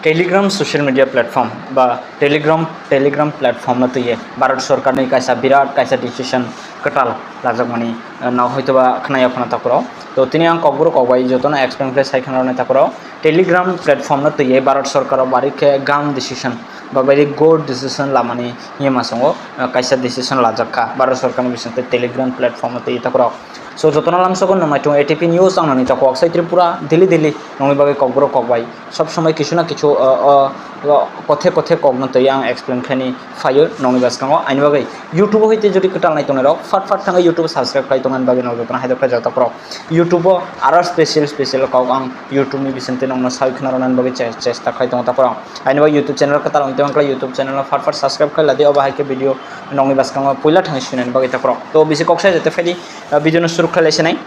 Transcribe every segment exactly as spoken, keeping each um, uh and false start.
Telegram social media platform ba Telegram, Telegram platform no twiwi Bharat sorkar ni kaisa birat kaisa decision kwtal lajakmani, eh, no hoito ba khwnaya phano takhoro. To tini ang kokborok kok bai jotono explain khlai sai khna rwnai takhoro. Telegram platform no twiwi Bharat sorkar o bari khe gam decision ba bari good decision lamani hinwi ma songo, eh, kaisa decision lajak kha Bharat sorkar ni bising tei Telegram platform no twiwi takhoro. So jotono lamsogo nung naitung A T P news ang nani takhok sai Tripura daily daily nongni bagwi kokborok kok bai. Sob somoi kisu na kisu, uh, uh, uh, kothe kothe kokno twi ang explain khlaini phaio nongni bwskango. Aini bagwi YouTube o hoite jodi kwtal nai tongnai rok, fat fat thangwi YouTube subscribe khlai tongna bagwi nokjotna haidok khlai jak takhorok. YouTube o aro special special kok ang YouTube ni bisingtwi nongno sawi khna rwnani bagwi che-, chesta khlai tongo takhorok. Aini bagwi YouTube channel kwtal wngtwi ang khlai YouTube channel no fat fat subscribe khlai ladi, obo hai khe video nongni bwskango puila thangwi swinani bagwi takhorok. To bisi kok sai jete phaidi, uh, video no suru khlai lai sinai.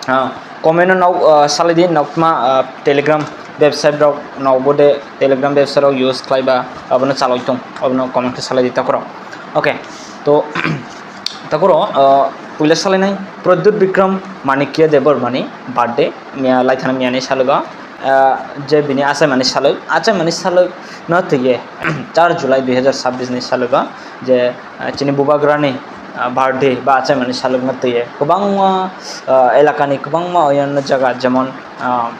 Ah, comment no nok, ah, salai di, nokma, ah, Telegram website rok nok bo de Telegram website rok use khlai ba abono chalai tong, abono comment khe salai di takhoro. Okay, to takhoro, ah, puila salai nai Pradyut Bikram Manikya Debbarma ni birthday, miya laithana miya ni salogo, ah, je bini achaimani salok, achaimani salok no twiye char July dui hajar chabbish ni salogo je, ah, chini bubagrani, ah, birthday ba achaimani salokno twiwi kwbangma, ah, elakani kwbangma oyang jaga, jemon, ah,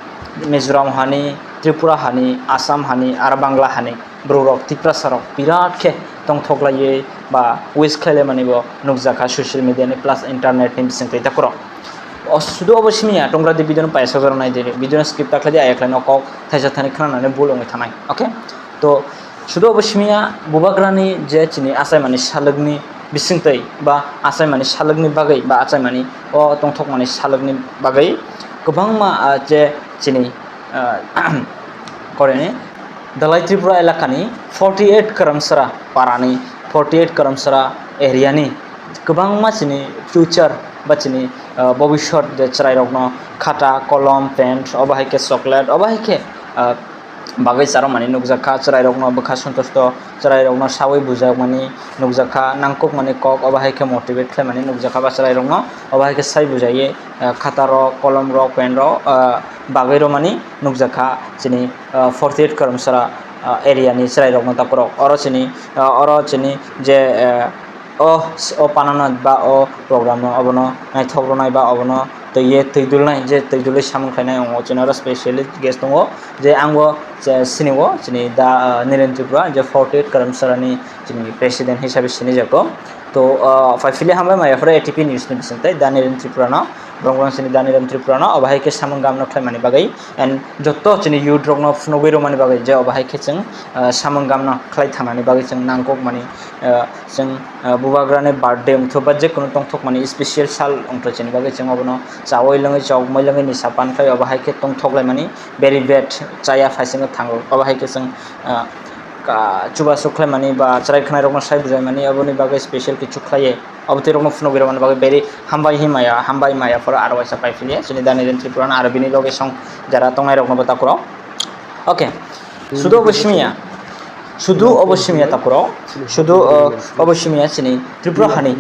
Mizoram hani, Tripura hani, Assam hani, aro Bangla hani borok, Tiprasa rok birat khe tongthok laiwi ba wish khlai laimani bo nukjakha social media ni plus internet ni bisingtwi takhoro. O sudu obo simi ya, tongra di video no paisa jora nai di, video no skip ta khlai di, ayakhlai no kok thaisa thani khna nani bul wngwi thanai. Okay? To sudu obo simi ya, bubagrani je chini achaimani salokni bisingtwi ba achaimani salokni bagwi ba achaimani o tongthokmani salokni bagwi kwbangma, ah, je chini, ah, koreni Dalai Tripura elakani forty eight Karamsara parani, forty eight Karamsara area ni kwbangma chini future ba chini, ah, bobisot je chwrairokno khata, kolom, pen, obo hai khe chocolate, obo hai khe, ah, bagwi charwmani nukjakha, chwrairokno bwkha sontosto, chwrairokno sawi bujakmani nukjakha, nangkukmani kok obo hai khe motivate khlaimani nukjakha ba chwrairokno obo hai khe sai bujaiwi, ah, khatarok, kolomrok, penrok, ah, bagwi rwmani nukjakha chini, ah, forty eight Karamsara, ah, area ni chwrairokno takhorok. Oro chini, ah, oro chini je, ah, o, o panano ba o program no obono naithok rwnai ba obono twiwi twidulnai je twidulwi samung khlainai wngo chini oro specially guest tongo je ang bo je sini o chini da, ah, Niren Tripura je forty eight Karamsara ni chini president hisabe sinijago. To, ah, phai phili hambai maya phore A T P news ni bising tei da Niren Tripura no, borok borok chini da Niren Tripura no obo hai khe samung gamno khlaimani bagwi and joto chini youth rokno phunugwi rwmani bagwi je obo hai khe chwng, ah, samung gamno khlai thanani bagwi chwng nangkukmani, ah, chwng, ah, bubagrani birthday wngthu ba je kunu tongthokmani special sal wngthu chini bagwi chwng obono chawi lwngwi chokmwi lwngwi nisa pan khlai obo hai khe tongthok laimani very bad chaya phaisingo thango obo hai khe chwng, ah, ka-, chubachu khlaimani ba chwrai khwnairokno sai bujaimani aboni bagwi special kichu khlaiwi. Abo twi rokno phunugwi rwmani bagwi very hambai hi maya, hambai maya phoro aro waisa pai philia chini da Niren Tripura no aro bini loge song jara tongnairokno bo takhoro. Okay. Sudu obo simiya. Sudu obo simiya takhoro. Sudu, uh, obo simiya chini Tripura hani.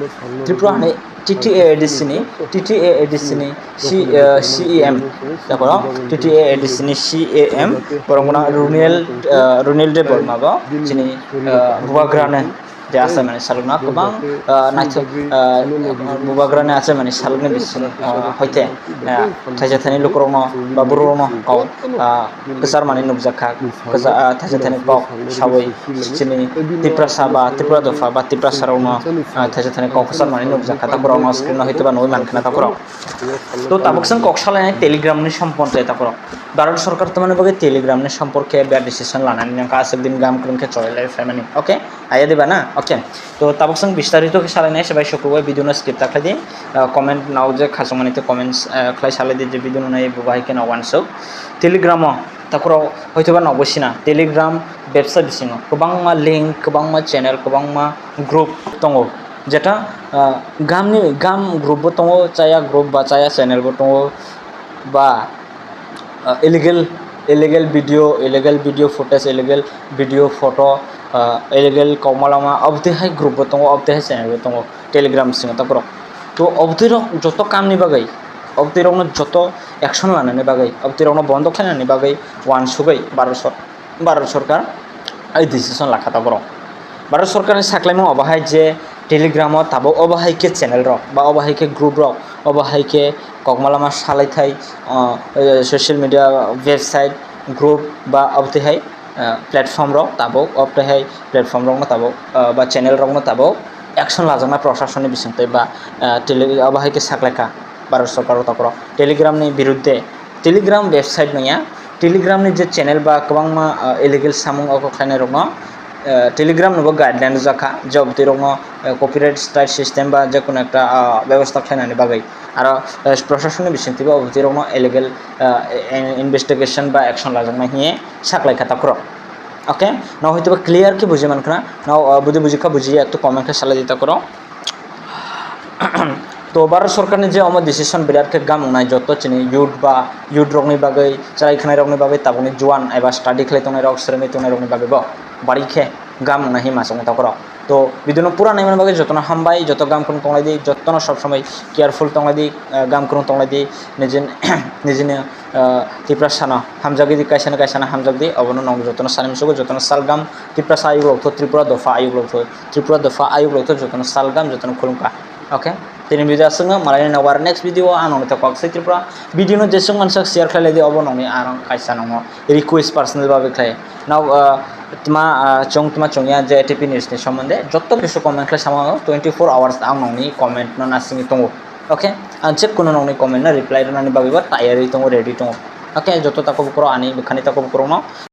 Tripura hani T T A A D C ni, T T A A D C ni C, uh, C E M. Takhoro T T A A D C ni C E M. Borok mona Runil, uh, Runil Debbarma bo chini, uh, bubagrano je achaimani salokno kwbang, ah, naithok, ah, bubagrani achaimani salokni bising, ah, hoite, ah, thaisa thaini lukurokno ba bororokno kok, ah, kwcharmani nukjakha, kwcha-, ah, thaisa thaini kok sawi chini Tiprasa ba Tripura dopha ba Tiprasarokno, ah, thaisa thaini kok kwcharmani nukjakha, takhorokno screen o hoite ba nugwi mankha na takhorok. To tabuk chwng kok salainai Telegram ni somporke takhorok. Bharat sorkar tamani bagwi Telegram ni somporke biya decision lanani nangkha aswk din gam kwrwng khe choli lai phaimani. Okay? Aya diba na? Okay. To tabuk chwng bistarito khe salai nai se bai sukru bai video no skip ta khlai di. Ah, comment nao je khachang mani te comments, ah, khlai salai di je video no nai bo bahai khe no wansuk. Telegram o takhoro hoito ba nokbo sina. Telegram website bisingo kwbangma link, kwbangma channel, kwbangma group tongo. Jeta, ah, gam ni, gam group bo tongo, chaya group ba chaya channel bo tongo ba, ah, illegal, illegal video, illegal video footage, illegal video photo, ah, illegal kokma lama, obotwi hai group bo tongo, obotwi hai channel bo tongo, Telegram bisingo takhorok. To obotwi rok joto kamni bagwi, obotwi rokno joto action lanani bagwi, obotwi rokno bondo khlainani bagwi wansugwi Bharat sor-, Bharat Sarkar ai decision lakha ta borok. Bharat Sarkarni saklaimung obo hai je Telegram o tabuk obo hai khe channel rok ba obo hai khe group rok, obo hai khe kokmalama salaithai, ah, social media website, group ba obo twi hai, ah, platform rok tabuk, obo twi hai platform rokno tabuk, ah, ba channel rokno tabuk action lajaknai proshasonni bisingtwi ba, ah, tele-, obo hai khe saklaikha Bharat Sarkar o takhorok Telegram ni birudde. Telegram website manya, Telegram ni je channel ba kwbangma, ah, illegal samung oko khlainai rokno, ah, Telegram no bo guideline rwjakha je obo twi rokno, ah, copyright strike system ba je kono ekta, ah, bebostha khlainani bagwi. Aro, ah, proshasonni bisingtwi bo obo twi rokno illegal, ah, in-, investigation ba action lajaknai hinwi saklaikha takhorok. Okay, no hoytoba clear khe buji mankha na, no, ah, budi bujikha bujiya ekto comment khe salai di takhorok. To Bharat Sarkarni je omo decision birat khe gam wngnai joto chini youth ba youth rokni bagwi, chwrai khwnai rokni bagwi, tabukni juan eba study khlai tongnai rok, swrwngwi tongnai rokni bagwi bo bari khe gam wngnai hinwi machung takhorok. To video no pura naimani bagwi jotono hambai, joto gam kwrwng tonglai di, jotono sob somoi careful tonglai di, ah, gam kwrwng tonglai di, nijin-, nijini, ah, Tiprasa no hamjagwi di, kaisa no kaisa no hamjak di, obono nwng jotono sani musugo, jotono salgam Tiprasa ayuk rok tho, Tripura dopha ayuk rok tho, Tripura dopha ayuk rok tho jotono salgam, jotono khulumkha. Okay, tini video aswkno malai na war next video o ang nongni kok se Tripura video no jeswk mansak share khlai lai di, obo nongni ang kaisa nongno request personal babe khlai. Now, ah, tma, ah, chong tma chongya je A T P news ni somonde joto kisu comment khlai sama twenty four hours ang nongni comment no nasingwi tongo. Okay, ang check kuno nongni comment no reply rwnani bagwi bo tayari tongo, ready tongo. Okay, joto takhuk bukhurok ani bwkhani takhuk bukhurok no